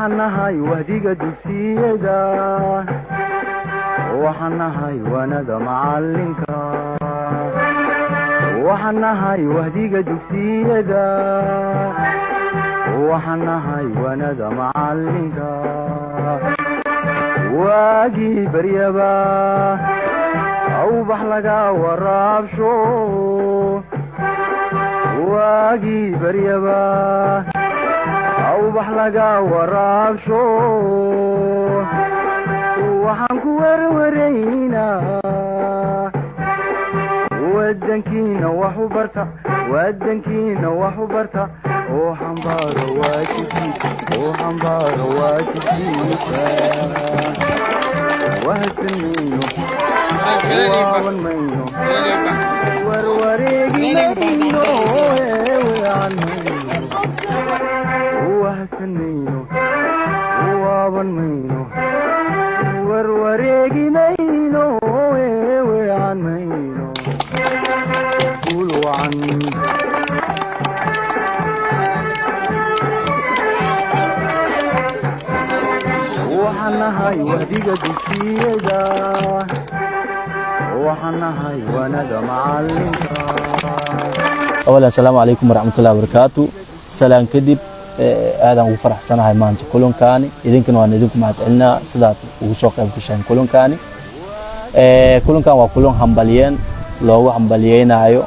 Waxaan nahay wahdiga dugsiyada, waxaan nahay waanada macalinka, waxaan nahay wahdiga dugsiyada, waxaan nahay waanada macalinka. Waagii baryaba awbax laga waraabsho, waagii baryaba awbax laga waraabsho. Waxaan ku werwaraynaa wadankiina wax u barta, wadankiina wax u barta oo xambaaro waajibkiisa, oo xambaaro waajibkiisa. Wahadsan mayno, waaban mayno, warwareegi mayno, eewean mayno. Wahadsan mayno, waaban mayno, warwareegi mayno, eewean mayno. Guul wacan. Waxaan nahay wahdiga dugsiyada, waxaan nahay waanada macalinka. Awal, assalaamu calaykum waraxmatullahi wabarakaatu. Salaan kadib, aadaan ugu faraxsanahay maanta kulankaani. Idinkana waan idinku mahadcelinaa sidaad ugu soo qayb gasheen kulankaani. Kulankan waa kulan hambalyeen loogu hambalyeynaayo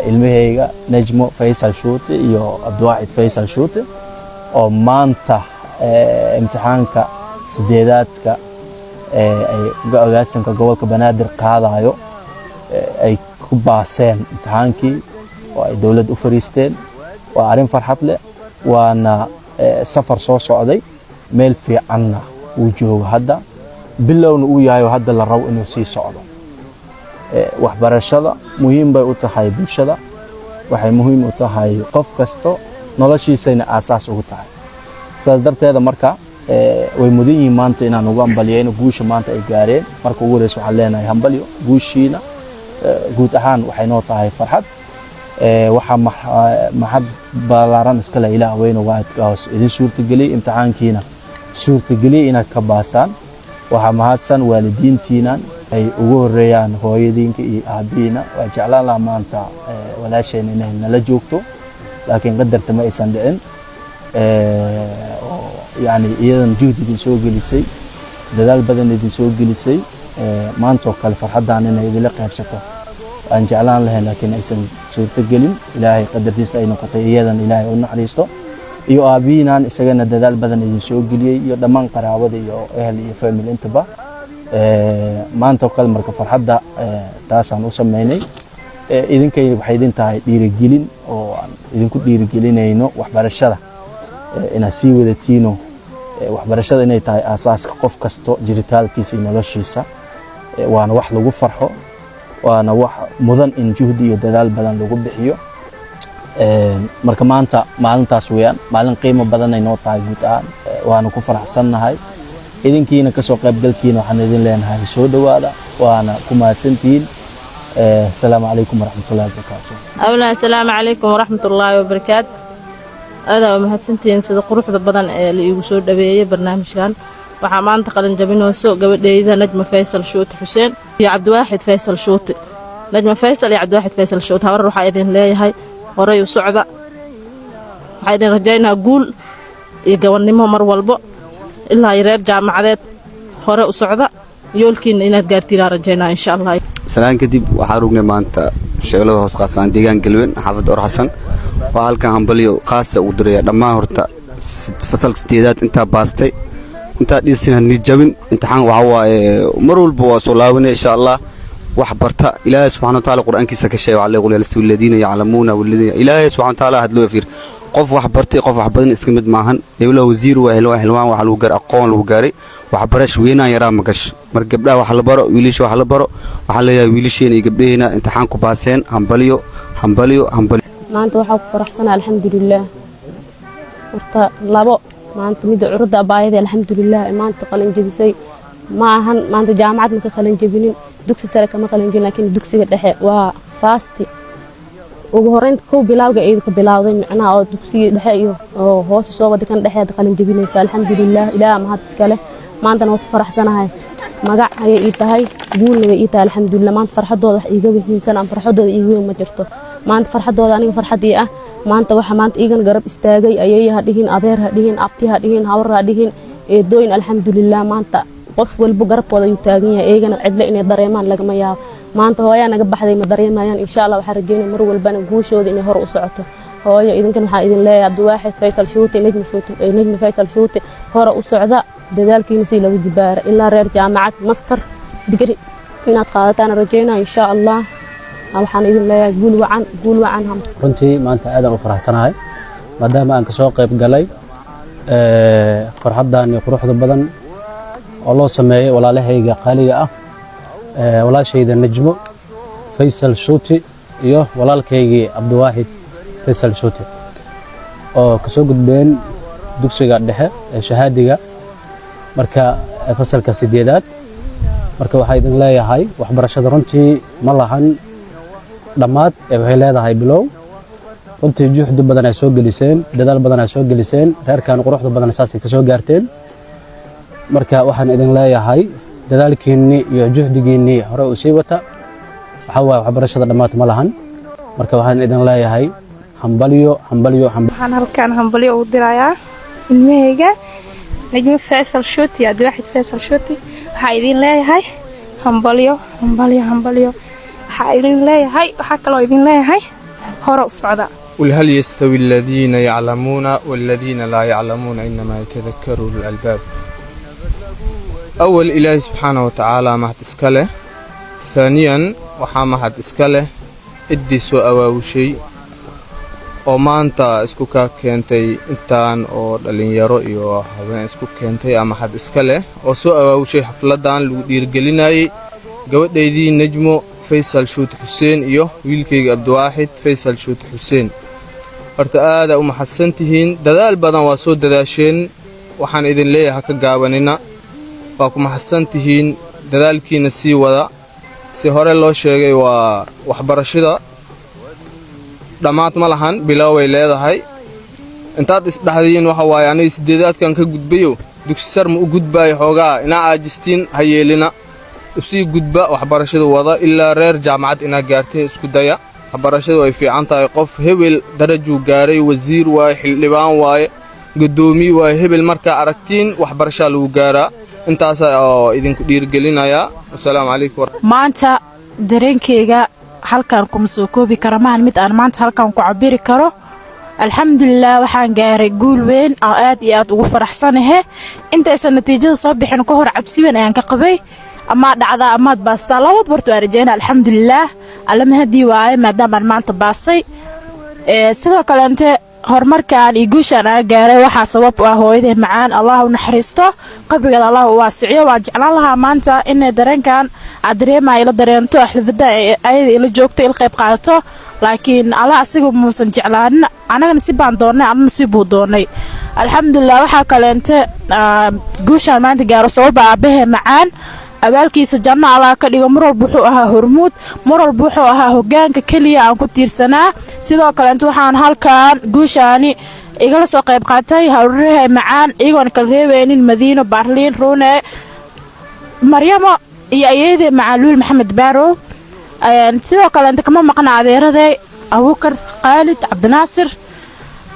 ilmahayga Najmo Faysal Shuute iyo Cabdiwaaxid Faysal Shuute oo maanta imtixaanka sideedaadka ay agaasimka gobolka Banaadir qaadayo ay ku baaseen imtixaankii oo ay dowladda u fariisteen. Waa arrin farxad leh, waana safar soo socday, meel fiicanna uu joogo hadda, bilowna uu yahay oo hadda la rabo inuu sii socdo. Waxbarashada muhiim bay u tahay bulshada, waxay muhiim u tahay qof kasto, noloshiisayna aasaas ugu tahay. Sidaas darteeda marka way mudan yihiin maanta inaan ugu hambaliyeyno guusha maanta ay gaareen. Marka ugu horeysa waxaan leenahay hambalyo guushiina. Guud ahaan waxay noo tahay farxad. Waxaa mahad ballaaran iskale Ilaah weyne waadkaas idin suurtageliyey, imtixaankiina suurtageliyey inaad ka baastaan. Waxaa mahadsan waalidiintiinan ay ugu horeeyaan hooyadiinka iyo aabihiina. Waa jeclaan lahaa maanta walaasheen inay nala joogto, laakiin qadarta ma aysan dhicin. Oo yani iyadan juhdi idin soo gelisay, dadaal badan idin soo gelisay, maanta oo kale farxaddan inay idinla qaybsato aan jeclaan lahayn, laakiin aysan suurtogelin. Ilaahay qadartiisa ay noqotay. Iyadan Ilaahay u naxariisto, iyo aabihiinan isagana dadaal badan idin soo geliyey, iyo dhammaan qaraabada iyo ehel iyo family intaba. Maanta oo kale marka farxadda taasaan u sameynay. Idinkay waxay idin tahay dhiirigelin oo aan idinku dhiirigelinayno waxbarashada inaad sii wadatiino, waxbarashada inay tahay aasaaska qof kasto jiritaalkiisa iyo noloshiisa. Waana wax lagu farxo, waana wax mudan in juhdi iyo dadaal badan lagu bixiyo. Marka maanta maalintaas weeyaan, maalin qiimo badanay noo tahay guud ahaan, waana ku faraxsannahay. Idinkiina kasoo qaybgalkiina waxaan idin leenahay soo dhowaada, waana ku mahadsantihiin. Asalaamu calaykum waraxmatullahi wabarakaatu. Awlan, assalaamu calaykum waraxmatullaahi wabarakaatu. Aadaa u mahadsantihiin sida quruxda badan ee la iigu soo dhaweeyey barnaamijkan. Waxaa maanta qalinjabinayso gabadheyda Najma Faysal Shuute Xuseen iyo Cabdiwaaxid Faysal Shuute. Najma Faysal iyo Cabdiwaaxid Faysal Shuute, habarar, waxaa idin leeyahay horay u socda. Waxaa idin rajaynaa guul iyo gabannimo mar walbo, ilaa iyo reer jaamacadeed. Hore u socda, yoolkiina inaad gaartiinaa rajaynaa, insha Allah. Salaan kadib, waxaan rognay maanta sheeglada hoos qaasaan deegaan Galwen, xaafadda Or Xasan. Waa halkan hambalyo khaasa ugu diraya dhammaan horta fasalka sideedaad intaa baastay, intaa dhiisin hani jabin. Imtixaan waxaa waaye mar walba waa soo laabanaya, insha Allah. Wax barta. Ilaahay subxana wataala qur-aankiisa ka sheegay waxaa qul yastawi aladiina yaclamuuna waladiina. Ilaahay subxana wataala hadloo fiir, qof wax bartay qof wax badan iska mid maahan. Heblaha wasiir waa xilwaan, xilwaan waxaa lagu gaaray aqoon lagu gaaray. Waxbarash weynaan yaraa ma gasho. Marka gabdhaha wax la baro, wiilasha wax la baro. Waxaa leeyahay wiilasheena iyo gabdhaheena imtixaan ku baaseen, hambalyo, hambalyo, hambalyo. Maanta waxaa ku faraxsanaa, alxamdulilaah, horta labo maanta. Midda curudda abaayada, alxamdulilah, maanta qalin jebisay. Ma ahan maanta jaamacad ma ka qalin jebinin, dugsi sare kama qalin jebin, laakiin dugsiga dhexe waa first. Ugu horeyn kow bilawga iyada ka bilawday, micnaha oo dugsiga dhexe iyo oo hoose soo waday, kan dhexeed qalin jebinaysa. Alxamdulilah, Ilaah mahad iskale. Maantana waan ku faraxsanahay, magac ayay ii tahay, guulna way ii tahay, alxamdulilah. Maanta farxadooda wax iiga muhiimsan ama farxadooda iiga weyn ma jirto. Maanta farxadooda aniga farxad ii ah. Maanta waxa maanta iigan garab istaagay, ayay ha dhihin, adeer ha dhihin, abti ha dhihin, hawar ha dhihin, eedooyin, alxamdulilah. Maanta qof walbo garabkooda ayuu taagan yahay. Eegana cidle inay dareemaan lagama yaabo. Maanta hooyaa naga baxday ma dareemayaan. Insha Allah waxaan rajeynaya mar walbana guushooda inay hor u socoto. Hooyo, idinkan waxaa idin leeyahay, Cabdiwaaxid Faysal Shuute, Nejmi Shuute, Nejmi Faysal Shuute, hore u socda, dadaalkiina si lagu jibaara ilaa reer jaamacad, master degree inaad qaadataan rajeynaya, insha Allah. Waxaan idin leeyahay guul wacan, guul wacan. Runtii maanta aadaan u faraxsanahay maadaama aan kasoo qayb galay farxaddan iyo quruxda badan oo loo sameeyey walaalahayga qaaliga ah, walaashayda Najmo Faysal Shuuti iyo walaalkaygii Cabdiwaaxid Faysal Shuuti, oo kasoo gudbeen dugsiga dhexe ee shahaadiga, marka fasalka sideedaad. Marka waxaa idin leeyahay, waxbarashada runtii ma lahan dhammaad ee waxay leedahay bilow. Runtii juhdi badan ay soo geliseen, dadaal badan ay soo geliseen, reerkan quruxda badan saasay ka soo gaarteen. Marka waxaan idin leeyahay, dadaalkiinnii iyo juhdigiinnii hore u sii wata. Waxaa waaye, waxbarashada dhammaad ma lahan. Marka waxaan idin leeyahay hambalyo, hambalyo. Waxaan halkan hambalyo ugu dirayaa ilmahayga Najmo Faysal Shuuti, Cabdiwaaxid Faysal Shuuti. Waxaa idin leeyahay hambalyo, hambalyo, hambalyo. Waxaa idin leeyahay, waxaa kaloo idin leeyahay, hore u socda. قل هل يستوي الذين يعلمون والذين لا يعلمون إنما يتذكر أولو الألباب. أول إلهي سبحانه وتعالى mahad iska leh. ثانيا waxaa mahad iska leh ciddii soo awaawushay oo maanta isku ka keentay intaan oo dhallinyaro iyo haween isku keentay aa mahad iska leh, oo soo awaawushay xafladdan lagu dhiirigelinayay gabadhaydii Nejmo Faysal Shuut Xuseen iyo wiilkayga Abdiwaaxid Faysal Shuut Xuseen. Horta aadaa u mahadsan tihiin, dadaal badan waa soo dadaasheen. Waxaan idin leeyahay, ha ka gaabanina, waa ku mahadsan tihiin, dadaalkiina sii wada. Si hore loo sheegay, waa waxbarashada dhammaad ma lahan, biloway leedahay. Intaad isdhaxdiin waxa waaye, aniga sideedaadkan ka gudbayo, dugsi sar ma u gudbaayo, xoogaa inaa caajistiin ha yeelina. Usii gudba, waxbarashada wada ilaa reer jaamacad inaa gaartay isku daya. Waxbarashadu way fiican tahay. Qof hebel darajuu gaaray, wasiir waaye, xildhibaan waaye, guddoomiye waaye hebel, markaa aragtiin, waxbarashaa lagu gaaraa. Intaasaa oo idinku dhiirigelinayaa. Wasalaamu calaykum. Maanta dareenkeyga halkan kuma soo koobi kara, maahan mid aan maanta halkan ku cabiri karo. Alxamdulilah, waxaan gaaray guul weyn oo aad iyo aad ugu faraxsanahe. Intaysan natiijada soo bixin ka hor, cabsi weyn ayaan ka qabay, amaa dhacdaa amaad baastaa labad barto waan rajeyna. Alxamdulilah, Alla mahadii waaye maadaamaan maanta baasay. Sidoo kaleente, horumarkan iyo guushaan aan gaaray waxaa sabab u ah hooyadee macaan. Allah u naxariisto, qabrigeeda Allah u waasiciyo. Waan jeclaan lahaa maanta inay dareenkan aad dareemaya ila dareento, xafladda ayada ila joogto, ila qayb qaadato, laakiin Allah asiga muusan jeclaanin. Anagana si baan doonnay, allana si buu doonay. Alxamdulilah, waxaa kaleente guushaan maanta gaaro sababa aabahee macaan. Abaalkiisa janno Allah ka dhigo. Mar walba wuxuu ahaa hormuud, mar walba wuxuu ahaa hogaanka keliya aan ku tiirsanaa. Sidoo kaleente, waxaan halkan guushaani igala soo qayb qaatay hawriraha macaan, iyagoon kala reebeynin, Madiino, Baarliin, Ruune, Maryamo iyo ayeedee macaan, Luul Maxamed Baarow. Sidoo kaleente, kama maqna adeeraday Abuukar, Khaalid, Cabdinaasir,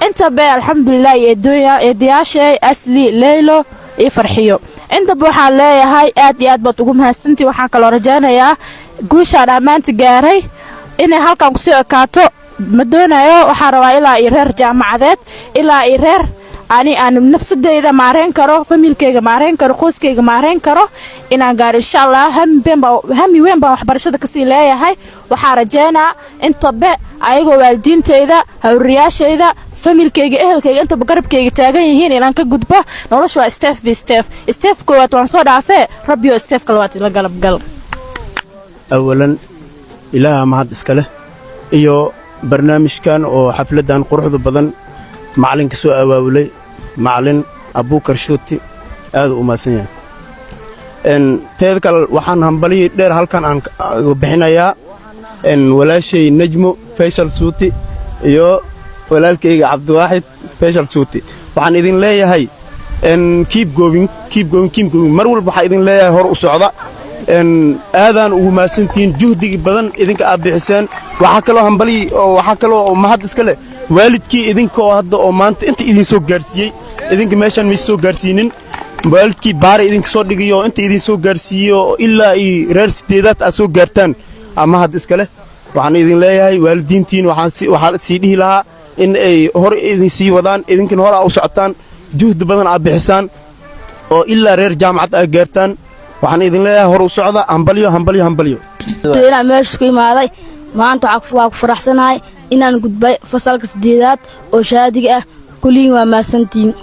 intaba alxamdulilah, iyo eedayaashay Asli, Leylo iyo Farxiyo. Intaba waxaan leeyahay, aad iyo aad baad ugu mahadsantii. Waxaan kaloo rajaynayaa guushaan ammaanta gaaray inay halkan kusii ekaato ma doonayo. Waxaan rabaa ilaa iyo reer jaamacadeed, ilaa iyo reer ani aan nafsadeyda maareyn karo, familkeyga maareyn karo, qoyskeyga maareyn karo inaan gaaro, insha Allah. Hami weyn baan waxbarashada kasii leeyahay. Waxaa rajeynaa intabe ayagoo waalidiinteyda, hawriyaashayda, familkeyga, ehelkeyga intaba garabkeyga taagan yihiin inaan ka gudbo. Nolosha waa step by step. Step koowaad waan soo dhaafee, Rabbiyo stepka labaad ila galabgal. Awalan, Ilaaha mahad iska leh iyo barnaamijkan oo xafladdan quruxda badan macalinka soo abaabulay, Macalin Abuukar Shuuti, aad u mahadsan yahay. Teeda kale, waxaan hambaliyii dheer halkan aan bixinayaa. Walaashay Najmo Faysal Suuti iyo walaalkayga Cabdiwaaxid Faysal Suuti, waxaan idin leeyahay keep going, keep going, keep going. Mar walba waxaa idin leeyahay hor u socda. Aadaan ugu mahadsantihiin juhdigii badan idinka aad bixiseen. Waxaa kaloo hambali oo waxaa kaloo mahad iska leh waalidkii idinka oo hadda oo maanta inta idin soo gaarsiiyey. Idinka meeshaan ma soo gaarsiinin, waalidkii baara idinka soo dhigayo oo inta idin soo gaarsiiyo oo ilaa iyo reer sideedaad aad soo gaartaan mahad iska leh. Waxaan idin leeyahay waalidiintiin waxaan sii dhihi lahaa in ay hor idin sii wadaan, idinkana hor aa u socotaan, juhdi badan aad bixisaan oo ilaa reer jaamacad aad gaartaan. Waxaan idin leeyahay hor u socda. Hambalyo, hambalyo, hambalyo. Inaan meesha isku imaaday maanta waa ku faraxsanahay inaan gudbay fasalka sideedaad oo shahaadiga ah. Kulligiin waa mahadsantihiin.